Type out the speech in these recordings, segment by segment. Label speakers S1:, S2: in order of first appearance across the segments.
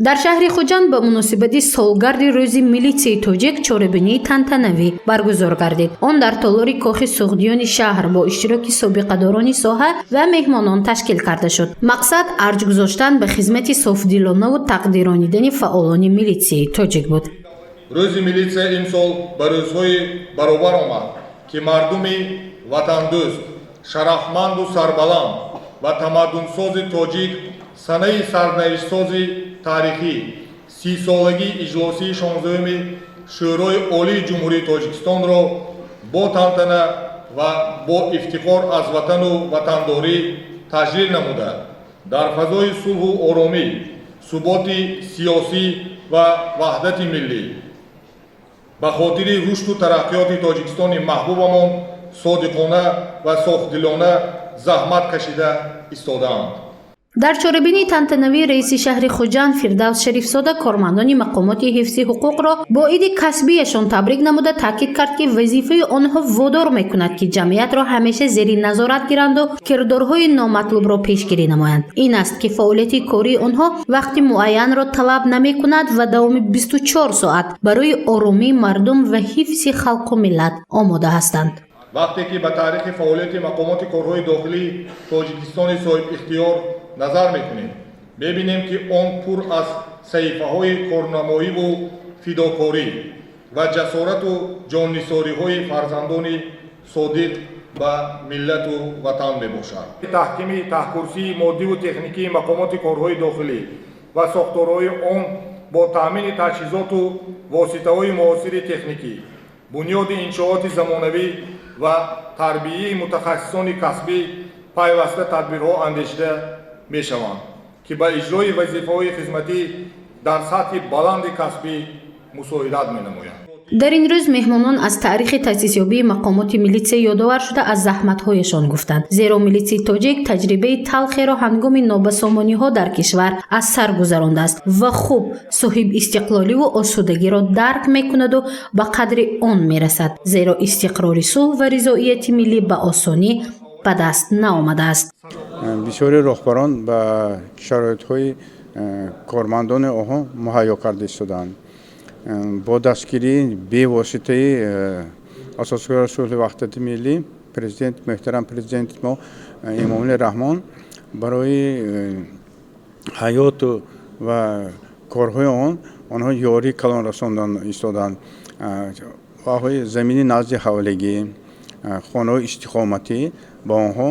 S1: Дар шаҳри Хуҷанд ба муносибати солгарди рӯзи милитсияи тоҷик чорабинии тантанавӣ баргузор гардид. Он дар толори Кохи Суғдиёни шаҳр бо иштироки собиқадорони соҳа ва меҳмонон ташкил карда шуд. Мақсад арҷ гузоштан ба хизмати софдилонаву тақдиронидани фаъолони милитсияи тоҷик буд.
S2: Рӯзи милитсия имсол ба рӯзҳои баробар омад, ки мардуми ватандӯст, шарафманду сарбаланд ва тамаддунсози тоҷик санаи сарнавиштсози таърихӣ, 30-солагии иҷлосии 16-уми Шӯрои Олии Ҷумҳурии Тоҷикистонро бо тантана ва бо ифтихор аз ватану ватандорӣ таҷлил намуда, дар фазои сулҳу оромӣ, суботи сиёсӣ ва ваҳдати миллӣ ба хотири рушду тараққиёти Тоҷикистони маҳбубамон содиқона ва софдилона заҳмат кашида истодаанд.
S1: Дар чорабинии тантанавии раиси шаҳри Хуҷанд Фирдавс Шарифзода кормандони мақомоти ҳифзи ҳуқуқро бо иди касбияшон табрик намуда, таъкид кард, ки вазифаи онҳо водор мекунад, ки ҷамъиятро ҳамеша зери назорат гиранду кирдорҳои номатлубро пешгирӣ намоянд. Ин аст, ки фаъолияти кории онҳо вақти муайянро талаб намекунад ва давоми 24 соат барои оромии мардум ва ҳифзи халқу миллат омода ҳастанд.
S2: Вақте ки ба таърихи фаъолияти мақомоти корҳои дохилии Тоҷикистони соҳибихтиёр назар мекунем, мебинем, ки он пур аз саҳифаҳои корнамоиву фидокорӣ ва ҷасорату ҷоннисориҳои фарзандони содиқ ба миллату ватан мебошад. Таҳкими таҳкурсии моддиву техникии мақомоти корҳои дохилӣ ва сохторҳои он бо таъмини таҷҳизоту воситаҳои муосири техникӣ, бунёди иншооти замонавӣ ва тарбияи мутахассисони касбӣ пайваста тадбирҳо андешида мешаванд, ки ба иҷрои вазифаҳои хизматӣ дар сатҳи баланди касбӣ мусоидат менамоянд.
S1: Дар ин рӯз меҳмонон аз таърихи таъсисёбии мақомоти милитсия ёдовар шуда, аз заҳматҳояшон гуфтанд, зеро милитсияи тоҷик таҷрибаи талхеро ҳангоми нобасомониҳо дар кишвар аз сар гузарондааст ва хуб соҳибистиқлоливу осудагиро дарк мекунаду ба қадри он мерасад, зеро истиқрори сулҳ ва ризоияти миллӣ ба осонӣ ба даст наомадааст.
S3: Бисёри роҳбарон ба шароитҳои кормандони онҳо муҳайё карда истодаанд. Бо дастгирии бевоситаи Асосгузори сулҳи ваҳдати миллӣ, президент, муҳтарам президенти мо Эмомалӣ Раҳмон, барои ҳаёту ва корҳои он онҳо ёрии калон расондан истодаанд. Ваҳои замини назди ҳавлигӣ, хонаҳои истиқоматӣ ба онҳо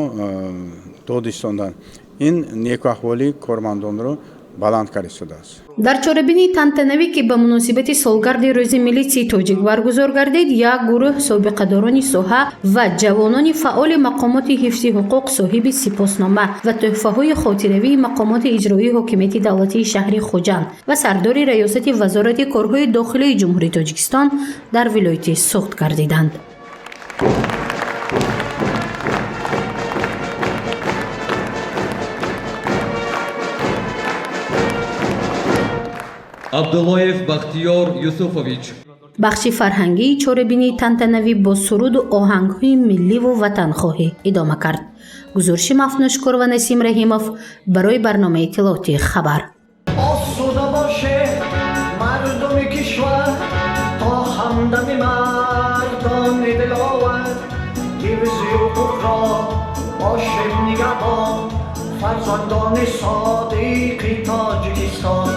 S3: дод истоданд. Ин некуаҳволии кормандонро баланд карда истодааст.
S1: Дар чорабинии тантанавӣ, ки ба муносибати солгарди рӯзи милитсияи тоҷик баргузор гардид, як гурӯҳ собиқадорони соҳа ва ҷавонони фаъоли мақомоти ҳифзи ҳуқуқ соҳиби сипоснома ва тӯҳфаҳои хотиравии мақомоти иҷроии ҳокимияти давлатии шаҳри Хуҷанд ва сардори раёсати Вазорати корҳои дохилии Ҷумҳурии Тоҷикистон дар вилояти Суғд гардиданд.
S4: Абдуллоев Бахтиёр Юсуфович.
S1: Бахши фарҳангии чорабинии тантанавӣ бо суруду оҳангҳои милливу ватанхоҳӣ идома кард. Гузориши Мафнушкур ва Насим Раҳимов барои барномаи иттилоотии «Хабар».
S5: Осуда боше мардуми кишвар, то ҳамдами мардони диловар, ҳифзи ҳуқуқро бошем нигаҳбон, фарзандони содиқи Тоҷикистон.